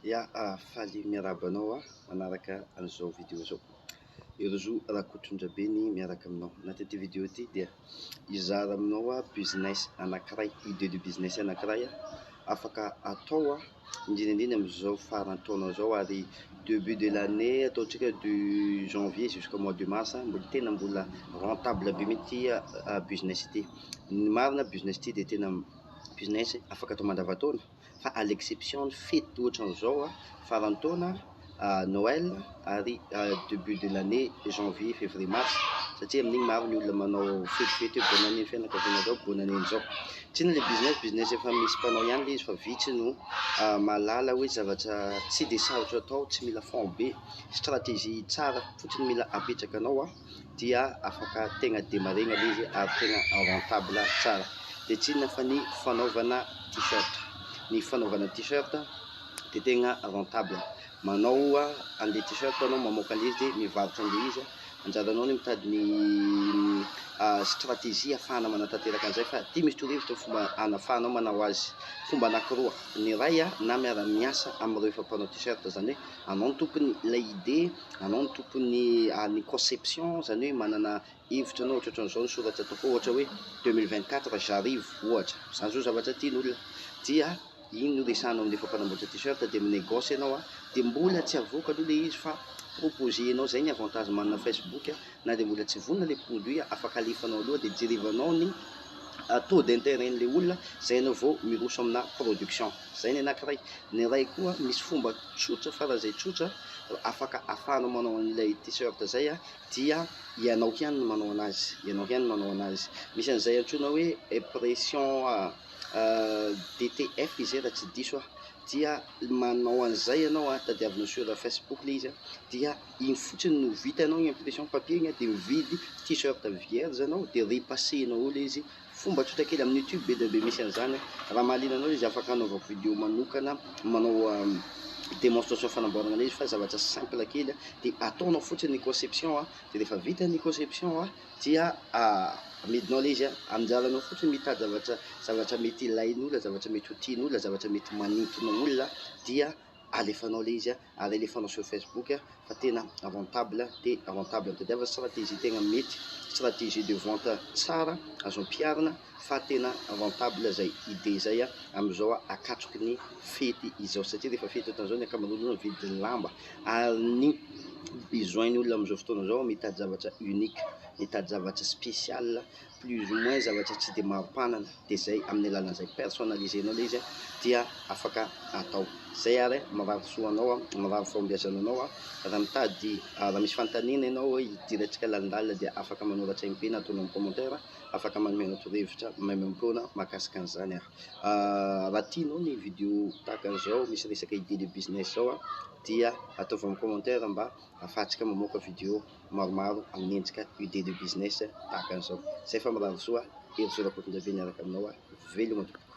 Ya, faly miarahaba anao aho manaraka an'izao vidéo izao. Herizo Rakotondrabe ny miaraka aminao. Anatin'ity vidéo ity dia hizara aminao aho business anankiray, idée de business anankiray afaka atao, indrindra indrindra amin'izao faran-taona izao ary début de l'année, ataontsika du janvier jusqu'au mois de mars, mbola tena mbola rentable be mihitsy ity business ity. Ny marina, business ity dia tena business afaka atao mandavan-taona, fa à l'exception ny fety ohatran'izao, faran-taona, Noël, ary début de l'année, janvier, février, mars, satria amin'igny maro ny olona manao fetifety hoe bonne année fianakaviana zao, bonne année zao. Tsy inona le business, business efa misy mpanao ihany le izy, fa vitsy no mahalala hoe zavatra tsy de sarotra atao, tsy mila fond be, stratégie tsara fotsiny mila apetraka anao dia afaka tegna démarrer-na le izy ary tegna rentable tsara. De tsy inona fa ny fanaovana t-shirt. Ny fanaovana t-shirt de tegna rentable. Manao an'le t-shirt anao, mamoaka an'le izy, de mivarotra an'le izy. Anjaranao ny mitady ny stratégie ahafahana manatanteraka an'izay, fa ty misy torohevitra fomba anafahanao manao azy. Fomba anankiroa: ny iray na miara-miasa amin'ireo efa mpanao t-shirt, zany hoe anao no tompony ilay idée, anao no tompony ny conception, zany hoe manana hevitra anao ohatrohatran'izao ny soratra ataoko, ohatra hoe "2024 j'arrive", ohatra zany zao zavatra tian'olona, dia iny no resahanao amin'le efa mpanamboatra t-shirt, de mi-négocie ianao de mbola tsy avoaka aloha le izy fa proposer-nao. Zay ny avantage manana Facebook, na de mbola tsy vonona le produit, afaka alefanao aloha, de jerevanao ny taux d'intérêt-n'le olona zay anao vao miroso amina production. Zay ny anankiray. Ny iray koa, misy fomba tsotra, faran'izay tsotra, afaka ahafahanao manao an'ilay t-shirt zay dia ianao ihany no manao anazy, ianao ihany no manao anazy. Misy an'izay antsoina hoe impression DTF izy raha tsy diso aho, dia manao an'izay ianao tadiavinao sur Facebook le izy dia iny fotsiny no vitanao ny impression papier igny, de mividy t-shirt vierge anao, de repassenao eo le izy. Fomba tsotra kely, amin'ny YouTube be dia be misy an'izany. Raha mahaliana anao izy, afaka anaovako vidéo manokana manao démonstration fanamboarana an'izy, fa zavatra simple kely, de ataonao fotsiny ny conception de rehefa vita ny conception dia amidinao le izy. Anjaranao fotsiny mitady zavatra mety ilain'olona, zavatra mety ho tian'olona, zavatra mety manintona olona, dia alefanao le izy ary alefanao sur Facebook, fa tena rentable de rentable. Mitadiava stratégie tegna mety, stratégie de vente tsara azo ampiharina, fa tena rentable zay idée zay am'izao akatroky ny fety izao, satria rehefa fety ohatran'izao, ny ankamaroan'olona mividy lamba, ary ny besoin-ny olona am'izao fotoana zao mitady zavatra unique, mitady zavatra spécial, plus ou moins zavatra tsy de maro mpanana, de zay amin'ny alalan'izay personnalisenao le izy dia afaka atao zay. Ary mirary soa anao mirary fahombiazana anao. Raha mitady, raha misy fanontaniana ianao hoe hidirantsika lalindalina, dia afaka manoratra MP na ataonao amin'ny commentaire, afaka manome anao torohevitra maimaimpoana mahakasika an'izany aho. Raha tianao ny vidéo tahaka an'izao misy resaka idée de business zao dia ataovy amin'ny commentaire mba ahafahantsika mamoaka vidéo maromaro amin'ny endrika idée de business tahaka an'izao. Zay fa mirary soa, Herizo Rakotondrabe niaraka aminao, veloma tompoko.